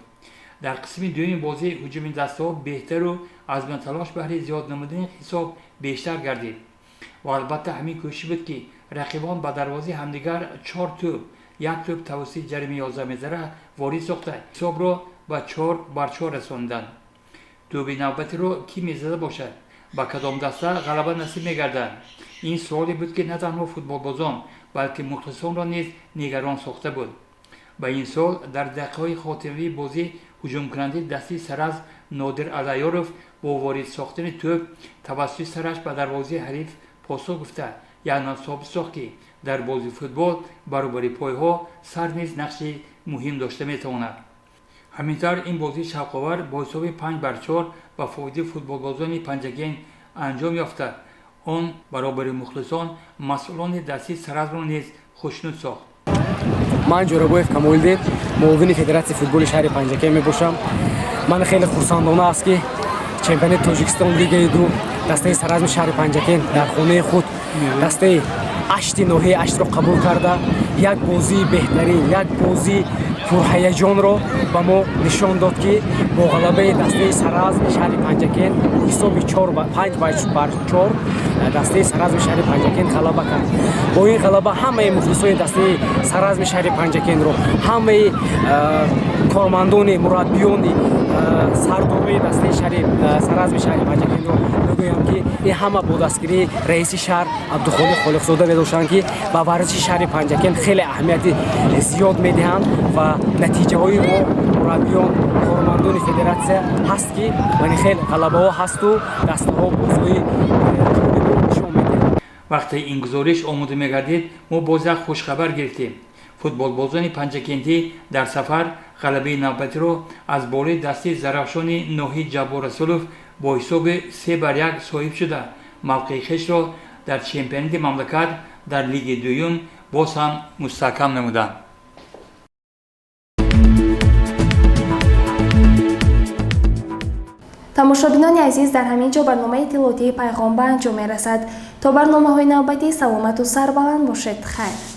Дар қисми дуюми бозӣ ҳуҷуми дастаҳо беҳтару азму талош баҳри зиёд намудани ҳисоб бештар гардид ва албатта, ҳамин кӯшиш буд, ки рақибон ба дарвозаи ҳамдигар чор тӯб, як тӯб тавассути ҷаримаи 11-метра ворид сохта, ҳисобро ба 4-4 расониданд. Тӯби навбатиро кӣ мезада бошад, ба кадом даста ғалаба насиб мегардад? Ин суоле буд, ки на танҳо футболбозон, балки мухлисонро низ нигарон сохта буд. Ба ин суол дар дақиқаҳои хотимавии бозӣ ҳуҷумкунандаи дастаи Саразм Нодир Аллаёров бо ворид сохтани тӯб тавассути сараш ба дарвозаи ҳариф посух гуфта, яъне собит сохт, ки дар бозии футбол баробари пойҳо сар низ нақши муҳим дошта метавонад. Ҳамин тавр, ин бозии шавқовар бо ҳисоби 5-4 ба фоидаи футболбозони Панҷакент анҷом ёфта, он баробари мухлисон масъулони дастаи Саразмро низ хушнуд сохт. Ман Ҷӯрабоев Камолиддин, муовини Федератсияи футболи шаҳри Панҷакент мебошам. Ман хеле хурсандона аст, ки чемпионати Тоҷикистон, лигаи ду, дастаи Саразми шаҳри Панҷакент дар хонаи худ дастаи Ашти ноҳияи Аштро қабул карда, як бозии беҳтарин, як бозии пурҳаяҷонро ба мо нишон дод, ки бо ғалабаи дастаи Саразми шаҳри Панҷакент бо ҳисоби 5-4 дастаи Саразми шаҳри Панҷакент ғалаба кард. Бо ин ғалаба ҳамаи мухлисони дастаи Саразми шаҳри Панҷакентро, ҳамаи кормандони, мураббиёни, сардорои дастаи шаҳри Саразми шаҳри Панҷакентро мегӯям, ки ин ҳама бо дастгирии раиси шаҳр Абдухолиқ Холиқзода медоштанд, ки ба варзиши шаҳри Панҷакент хеле аҳамияти зиёд медиҳанд ва натиҷаҳои мо, мураббиён, кормандони федератсия ҳаст, ки вани хел ғалабаҳо ҳасту дастаҳо бозиҳои ҷолибро нишон медиҳанд. Вақте ин гузориш омода мегардид, мо боз як хушхабар гирифтем. Футболбозони панҷакентӣ дар сафар ғалабаи навбатиро аз болои дастаи Зарафшони ноҳияи Ҷаббор Расулов бо ҳисоби 3-1 соҳиб шуда, мавқеи хешро дар чемпионати мамлакат дар лиги дуюм боз ҳам мустаҳкам намуданд. Тамошобинони азиз, дар ҳамин ҷо барномаи иттилоотии Пайғом ба анҷом мерасад. То барномаҳои навбатӣ саломату сарбаланд бошед. Хайр.